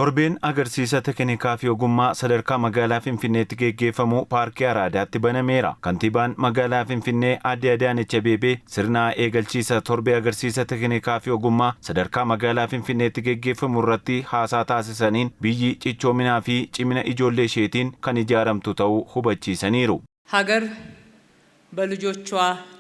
Torbeen agarsiisa teeknikaa fi ogummaa sadarkaa magaalaa Finfinneetti geggeeffamu Paarkii Araadaatti banameera. Kantiibaan magaalaa Finfinnee Aadde Adaanech Abeebee sirna eegalchiisa torbee agarsiisa teeknikaa fi ogummaa sadarkaa magaalaa Finfinneetti geggeeffamu irratti haasaa taasisaniin, biyyi cichoominaa fi cimina ijoollee isheetiin kan ijaaramtu ta'uu hubachiisaniiru. ሀገር በልጆቿ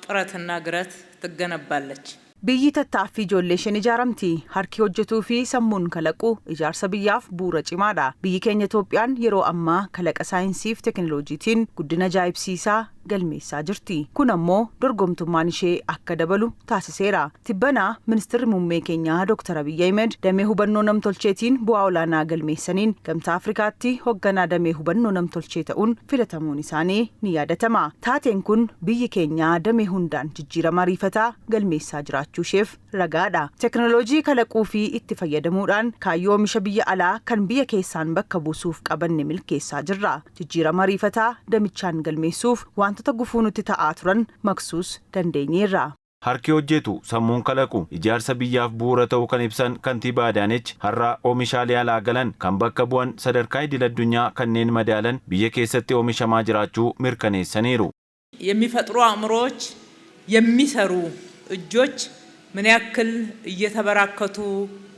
ጥረትና ግረት ትገነባለች። Biyyi tattaaffii ijoollee isheen ijaaramti. Harki hojjetuu fi sammuun kalaqu ijaarsa biyyaaf bu'uura cimaadha. Biyyi keenya Itoophiyaan yeroo ammaa kalaqa saayinsii fi teekinooloojiitiin guddina ajaa'ibsiisaa galmeessaa jirti. Kun ammoo dorgomtummaan ishee akka dabalu taasiseera. Tibbanaa ministeerri muummee keenyaa Dr. Abiyyi Ahmed damee hubannoo namtolcheetiin bu'aa olaanaa galmeessaniin Gamtaa Afrikaatti hoogganaa damee hubannoo namtolchee ta'uun filatamuun isaanii ni yaadatama. Taateen kun biyyi keenya damee hundaan jijjiirama ariifataa galmeessaa jiraachuu isheef ragaadha. Teekinooloojii kalaquu fi itti fayyadamuudhaan kaayyoo oomisha biyya alaa kan biyya keessaan bakka buusuuf qabanne milkeessaa jirra. Jijjiirama ariifataa damichaan galmeessuuf wantoota gufuu nutti ta'aa turan maqsuus dandeenyeerra. Harki hojjetu, sammuun kalaqu ijaarsa biyyaaf bu'uura ta'uu kan ibsan Kantiibaa Adaanech, har'a oomishaalee alaa galan kan bakka bu'an, sadarkaa idil addunyaa kanneen madaalan biyya keessatti oomishamaa jiraachuu mirkaneessaniiru. የሚፈጥሩ አእምሮዎች፣ የሚሰሩ እጆች ምን ያክል እየተበራከቱ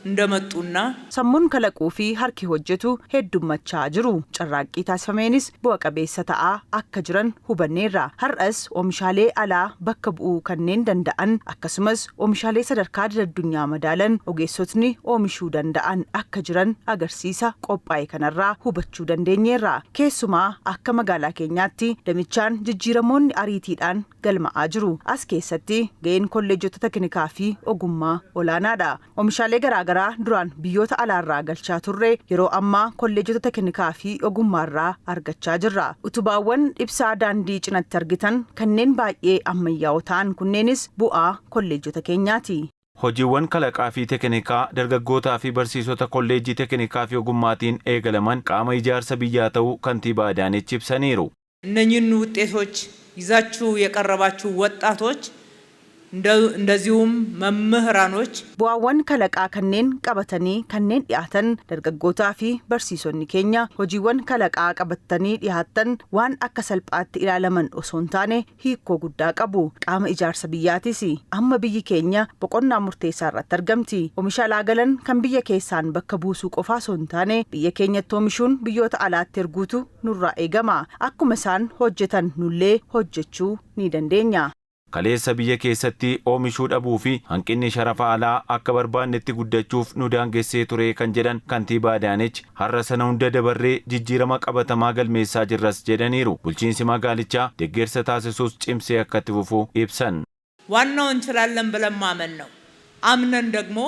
እንደመጡና Sammuun kalaquu fi harki hojjetu heddummachaa jiru. Carraaqqii taasifameenis bu'a qabeessa ta'aa akka jiran hubanneerra. Har'as oomishaalee alaa bakka bu'uu kanneen danda'an, akkasumas oomishaalee sadarkaa addunyaa madaalan ogeessotni oomishuu danda'an akka jiran agarsiisa qophaa'e kanarraa hubachuu dandeenyeerra. Keessumaa akka magaalaa keenyaatti damichaan jijjiiramoonni ariitiidhaan galma'aa jiru. As keessatti ga'een kolleejjota teknikaa fi ogummaa olaanaadha. Oomishaalee garaagaraa duraan biyyoota alaarraa galchaa turre yeroo ammaa kolleejjota teknikaa fi ogummaarraa argachaa jirra. Utubaawwan ibsaa daandii cinatti argitan kanneen baay'ee ammayyaa'oo ta'an kunneenis bu'aa kolleejjota keenyaati. Hojiiwwan kalaqaa fi teeknikaa dargaggootaa fi barsiisota kolleejjii teeknikaa fi ogummaatiin eegalaman qaama ijaarsa biyyaa ta'uu Kantiibaa Adaanech ibsaniiru. እነኚህን ውጤቶች ይዛችሁ የቀረባችሁ ወጣቶች፣ እንደዚሁም መምህራኖች Bu'aawwan kalaqaa kanneen qabatanii kanneen dhiyaatan dargaggootaa fi barsiisonni keenya, hojiiwwan kalaqaa qabatanii dhiyaatan waan akka salphaatti ilaalaman osoo hin taane hiikoo guddaa qabu. Qaama ijaarsa biyyaatis. Amma biyyi keenya boqonnaa murteessaa irratti argamti. Oomisha alaa galan kan biyya keessaan bakka buusuu qofaa osoo hin taane biyya keenyatti oomishuun biyyoota alaatti erguutu nurraa eegama. Akkuma isaan hojjetan nullee hojjechuu ni dandeenya. Kaleessa biyya keessatti oomishuu dhabuu fi hanqinni sharafa alaa akka barbaannetti guddachuuf nu daangessee ture kan jedhan Kantiibaa Adaanech, har'a sana hunda dabarree jijjiirama qabatamaa galmeessaa jirras jedhaniiru. Bulchiinsi magaalichaa deeggarsa taasisuus cimsee akka itti fufu ibsan. ዋናው እንችላለን ብለን ማመን ነው። አምነን ደግሞ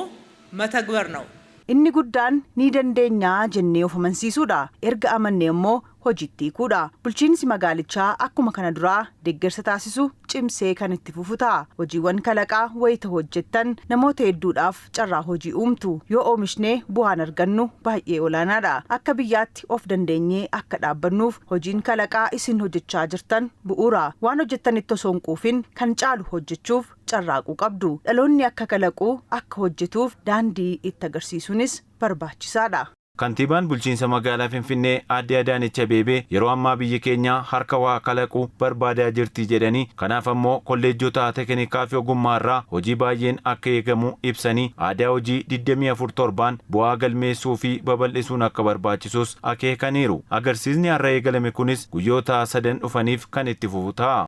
መተግበር ነው። Inni guddaan ni dandeenyaa jennee of amansiisuudha. Erga amanne immoo hojiitti hiikuudha. Bulchiinsi magaalichaa akkuma kana duraa deeggarsa taasisu cimsee kan itti fufu ta'a. Hojiiwwan kalaqaa wayita hojjettan namoota hedduudhaaf carraa hojii uumtu. Yoo oomishnee bu'aan argannu baay'ee olaanaadha. Akka biyyaatti of dandeenyee akka dhaabbannuuf hojiin kalaqaa isin hojjechaa jirtan bu'uura. Waan hojjettanitti osoo hin quufin kan caalu hojjechuuf carraaquu qabdu. Dhaloonni akka kalaquu, akka hojjetuuf daandii itti agarsiisuunis barbaachisaadha. Kantiibaan bulchiinsa magaalaa Finfinnee Aadde Adaanech Abeebee yeroo ammaa biyyi keenya harka waa kalaquu barbaadaa jirti jedhanii, kanaaf ammoo kolleejjota teeknikaa fi ogummaa irraa hojii baay'een akka eegamu ibsanii, aadaa hojii 24 torbaan bu'aa galmeessuu fi babal'isuun akka barbaachisus akeekaniiru. Agarsiisni har'a eegalame kunis guyyoota sadan dhufaniif kan itti fufu ta'a.